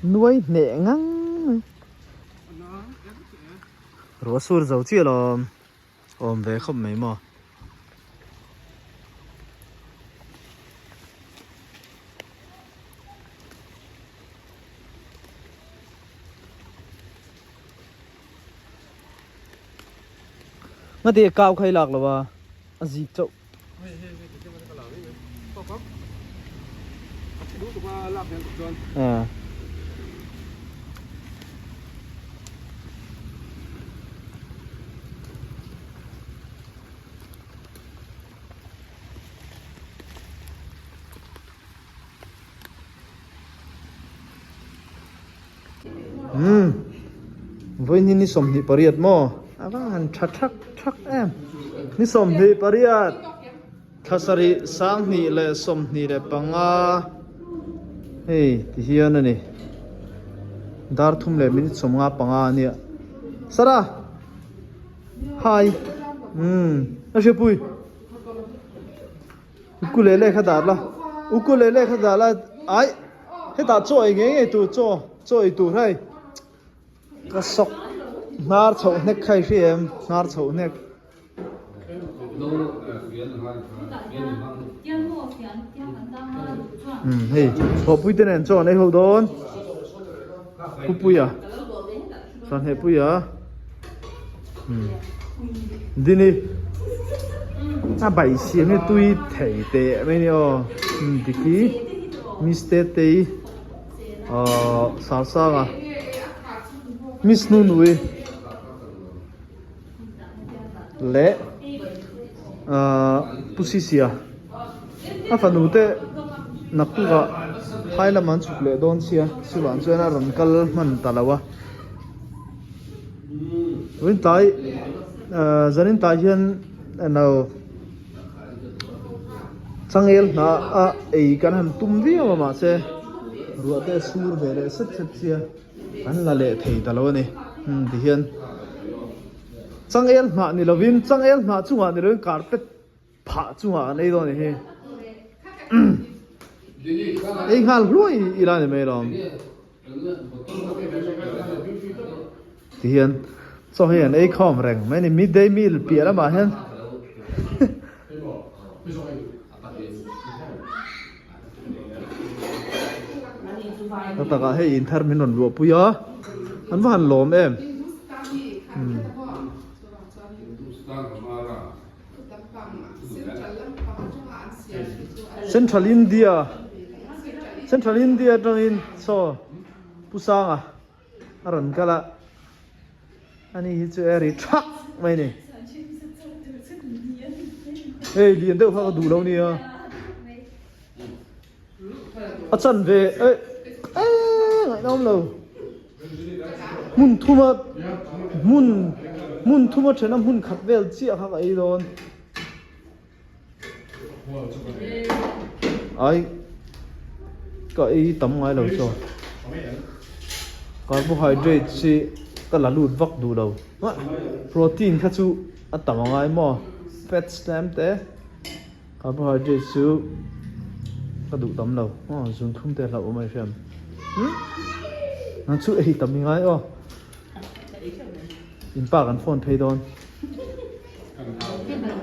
Nuai hneh ngang mai. Ruah sur zo chiah lawm. Awm ve khawp mai maw. Ngati kau khai lak lo a a zik chauh. Umm vawiin ni 28 maw a va han tha thak thak em ni 28 thla sarih sanghnih leh 25 hei ti hian a ni dar thum leh minute 55 a nia Sara hi umm a hriatpui. Ukulele kha dah la ukulele kha dah la ai hetah chaw ei ngei ngei tur chaw chaw ei tur hei ka sawk hnar chhoh hnek kha i hria em hnar chhoh hnek. Umm hei thawhpui te nen chaw an ei ho dawn Pupuia Sanhehpuia umm Dini a bai siam hi tui thei teh mai a ni aw umm Diki Miss Tetei ahh Sarsanga Miss Nunui leh ahh Pu Sisia a fanu te naktukah phai lamah an chhuk leh dawn sia chuvang chuan a rawn kal hman ta lo a vawiin tlai ahh zanin tlai hian eno changel hna a ei kan han tum viau a mahse ruah te a sur ve leh sep sep sia an la leh thei ta lo a ni umm tihian changel hnah ni lovin changel hnah chungah ni lovin carpet phah chungah an ei dawn a ni hi ei nghal hluai ila ni mai lawm tihian chaw hi an ei khawm reng mai a ni midday meal piah lamah hian Ka takah hei in thar min rawn luah pui a an va han lawm em Central India Central India atangin saw Pu Sanga a rawn kal a ani hi chu e ri thak mai a ni hei lian deuh kha ka duh lo nia a chanve eh eh ngaihnawm lo hmun thuma hmun hmun thuma thena hmun khat vel chiah kha ka ei dawn ai ka ei tam ngai lo chaw carbohydrates hi ka la lut vak duh lo protein kha chu a tam angai maw fats tlem te. Carbohydrate chu ka duh tam lo aw zun thlum te hlauh awm a hriam hmm nang chu ei tam i ngai aw in pa kan phone phei dawn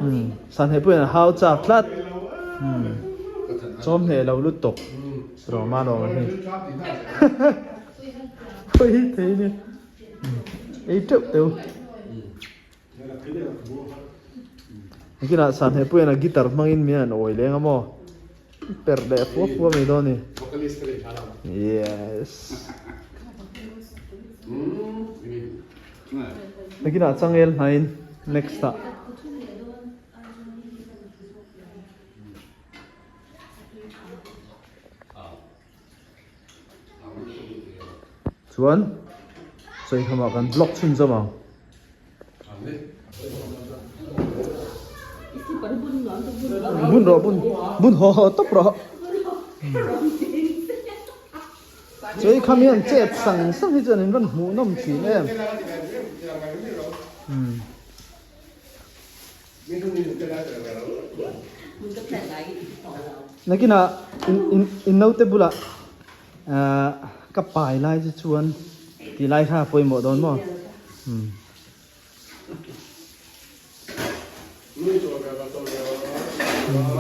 hmm san heh pawhin a hau chak tlat hmm chawm hneh lo lutuk rawma lawm a hi pawi thei ni ei teuh teuh. Nakinah Sanheh Puian a guitar hmangin min han awi leng a maw? Per leh fua fua mai dawn a ni. Yes. Nakinah changel hnaiin next ah. Chuan sawihlamah kan vlog chhunzawm ang. Bun rawh bun bun haw haw tawp rawh. Chuan khami an chet sang sang hi chuan in rawn hmuh nawm thin em. Nakinah in in in naute bulah ahh. Ka pai lai chu chuan tih lai kha a pawimawh dawn maw? Umm.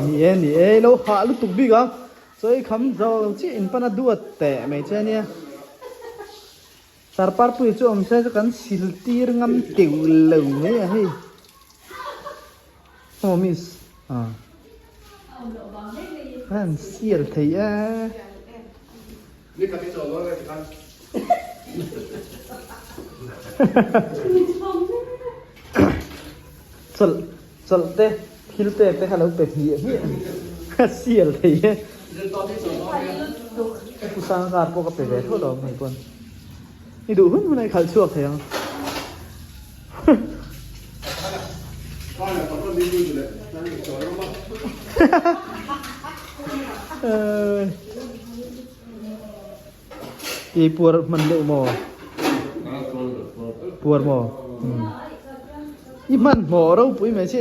Ni e, ni e, i lo hah lutuk bik ang. Chaw i kham zo chiah in pan a duat teh mai che ania. Tarparpui chu awm se chu kan sil tir ngam teuh lo mai a hei. Aw miss a an sial thei e. Chawlh chawlh te thil te te kha lo pe hmiah hmiah a sial thei e. Pu Sangkar pawh ka pe ve tho lo hei pawn. I duh hun hun a i khalh chhuak thei ang. I puar hman deuh maw? Puar maw? I hmanhmawh ropui mai che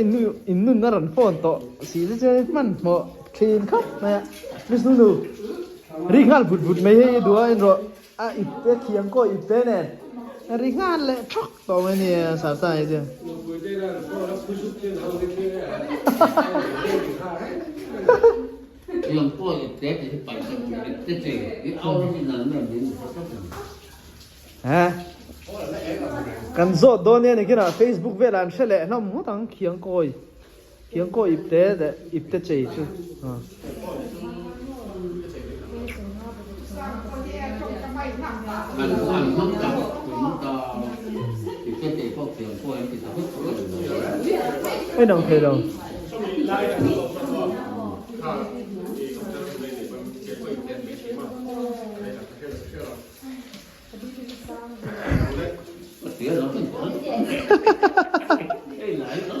in nun a rawn phone tawh si te chuan i hmanhmawh thin khawp mai a. Miss Nunu, ri nghal vut vut mai hei i duh a en rawh. A ipte thiam kaw ipte nen a ri nghal leh thawk tawh mai nia Sasa hi chu. Kan zawt dawn nia nikinah Facebook velah an hre leh hlawm ngawt ang khiang kawi. Thiang kaw ipte leh ipte chei chu a. A inang thei lo.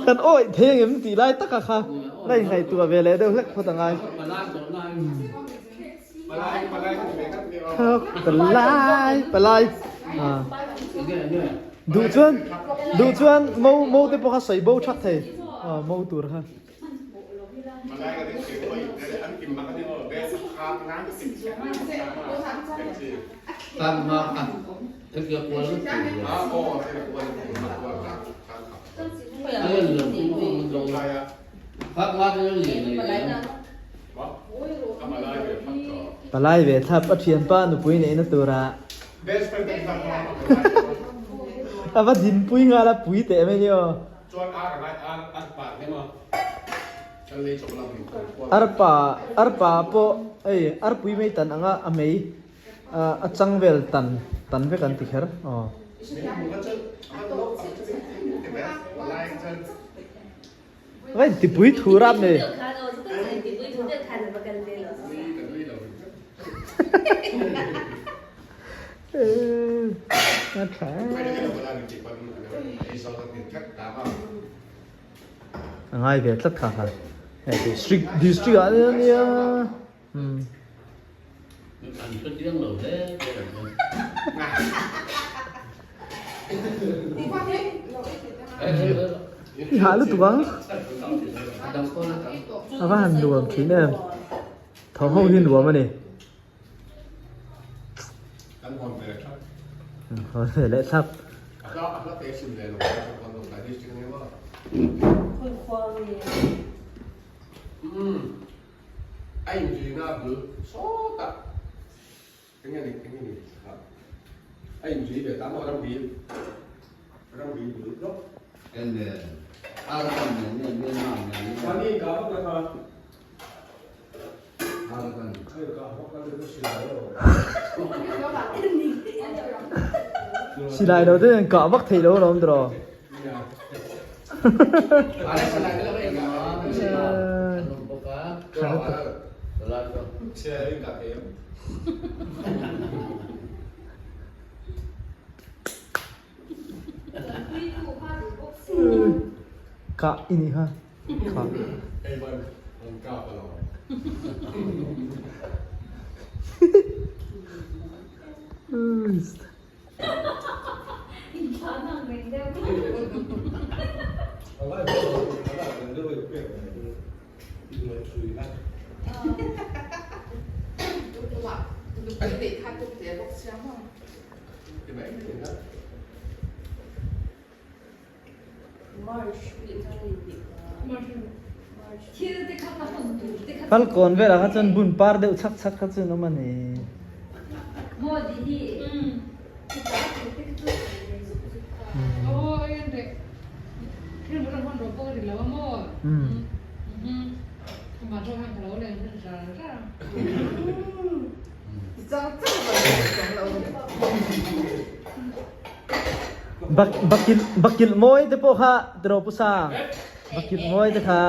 Kan awih thei ang em tih lai taka kha la innghaihtuah ve leh deuh hlek phawt angai. Palai palai duh chuan duh chuan mo mo te pawh kha sawi bo thak thei mo tur kha. Palai ve thlap a thianpa nupui neihna turah a va dinpui nghal a pui teh mai ni aw. Arpa arpa pawh hei arpui mai tan anga a mei a chang vel tan tan vek an ti kher aw. Vai tipui thu rap nei. A tha. A ngai ve tlat kha kha. Hei district district ah nia nia. Um. I hah lutuk ang. A va han nuam thin em. Tho ho hi nuam a ni. Hawn ve leh thlap. Silai lo te kah vak theih lo alawm tiraw. Kah i nih kha. Kah. Falkawn velah kha chuan bun par deuh chhak chhak kha chu an awm a ni. Bakilh mawi te pawh kha tiraw Pu Sang? Bakilh mawi te kha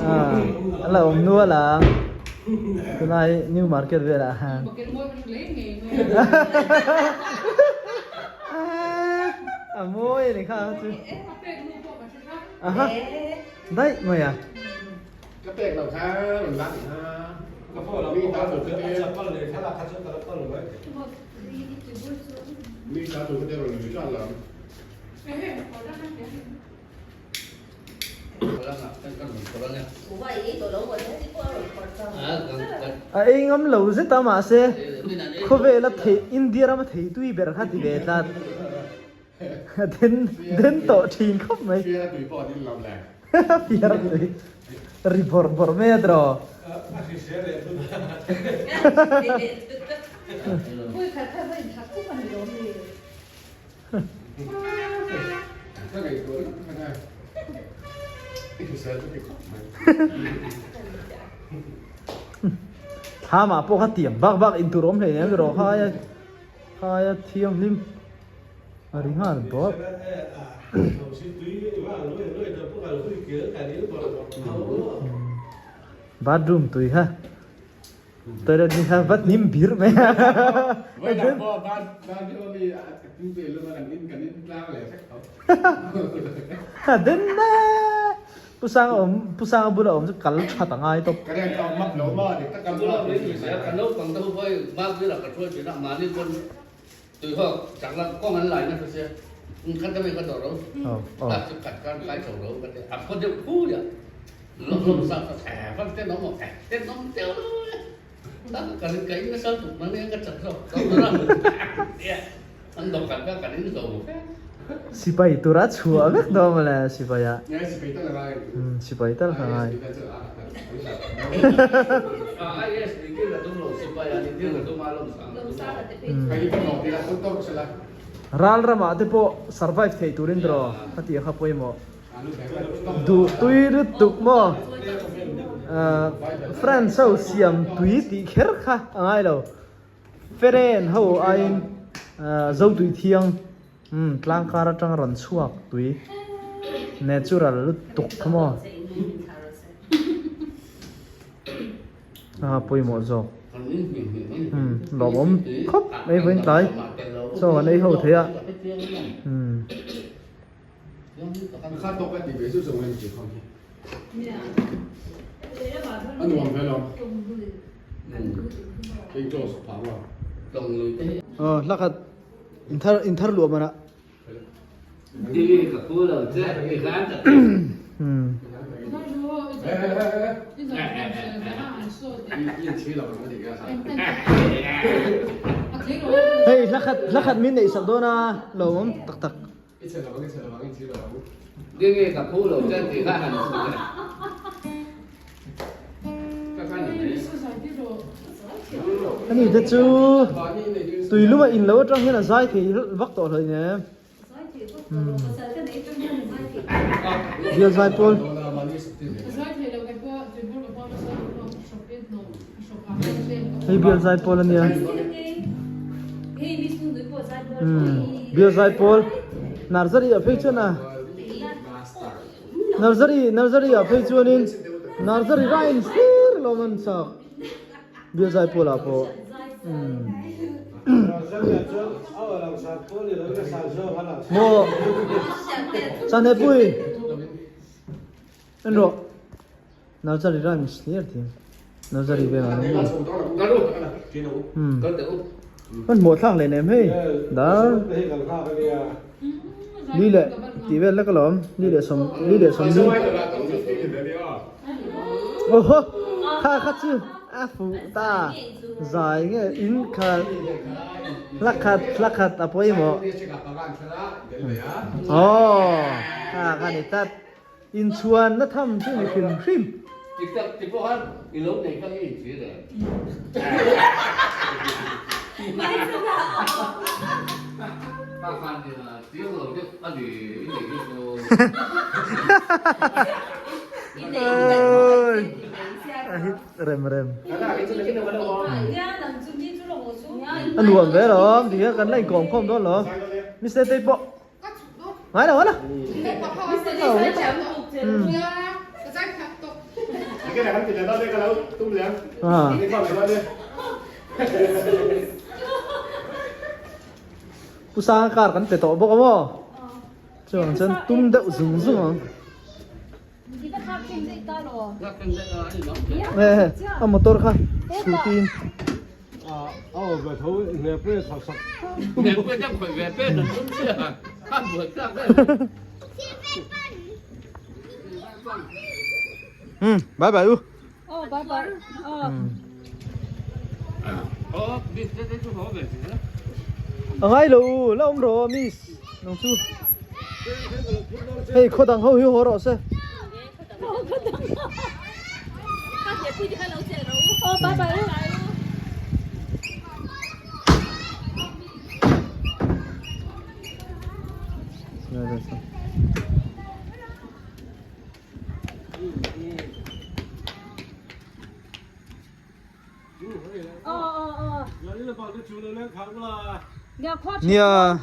a la awm nual a, tunai New Market velah khan. A mawi a ni kha chu. Aha, daih mai a. Ka pek lo kha rawn la tih kha. Mi ta tur te mi ta tur te rawn lui tlat lam. A ei ngam lo zet a mahse khawvela thei India rama thei tui ber kha ti ve tlat. A den den tawh thin khawp mai. Fiara tui pawh a din lo le. Fiara tui ri bawrh bawrh mai a tiraw. A hrisel leh thut a. Ka ngaihtuah ringawt kha ngai. I hrisel chu ti khawp mai. Thlamah pawh kha tiang bak bak in tur awm hleinem tiraw khaia khaia thianghlim. A ri nghal bawk. Bathroom tui kha toilet ni kha vat hnim bir mai a. A den na Pu Sanga awm Pu Sanga bula awm chu kal that a ngai tawp. Tuihawk chak la kawng an lai nasa sia in khat deuh in ka dawr ro ta chu khat kan kai chho ro ka ti a khaw deuh phu ya lawm lawm sa ka thè vak ten awm eh ten awm teuh lo e ta ka kan ka in nasa tuk na ne ka chak zo ka ya an dawr kan ka kan in zo Sipai tura chhuah vek dawn mawle sipai ah. Sipai tal ka ngai. Ral ramah te pawh survive theih turin tiraw ka tih kha pawimawh. Duh tui lutuk maw? France ho siam tui tih kher kha a ngai lo. Feren ho aiin Zotui thiang tlang kar atang rawn chhuak tui natural lutuk kha maw? A pawimawh zawk. Umm lawmawm khawp mai vawiin tlai chaw an ei ho thei a. Umm. Aw hlakhat inthar inthar luah mana. Hei hlakhat hlakhat min neih sak dawn a lawmawm tak tak. Ani te chu tui lum a in lo atang hian a zai thei vak tawh hlawih nen. Bial zai pawl. Hei bial zai pawl a nia. Bial zai pawl Nursery ah phei chuan a Nursery Nursery ah phei chuanin Nursery rhymes hlir lawm an sak bial zai pawl ah pawh. Maw Chanepui en rawh. Nursery rhymes hlir tih nursery vel ah awm a hmanhmawh thlak leh nem hei dar li leh tih vel lek alawm li leh sawm li leh sawm li aw haw kha kha chu a fuh ta. Zai nge in khat hla khat hla khat a pawimawh. Aw a ka ni tlat. Inchhuan na tham chu ni hrim hrim. A hit rem rem. A nuam ve lawm ti hian kan la inkawm khawm dawn lo. Mister Tei pawh ngai lo ala. Pu Sanga car kan pe tawh bawk a maw? Chuang chuan tum deuh zung zung ang. A motor kha scooty in. Um bye bye u. A ngai lo u la awm rawh miss nang chu hei khaw dang ho hi haw rawh se. Nia.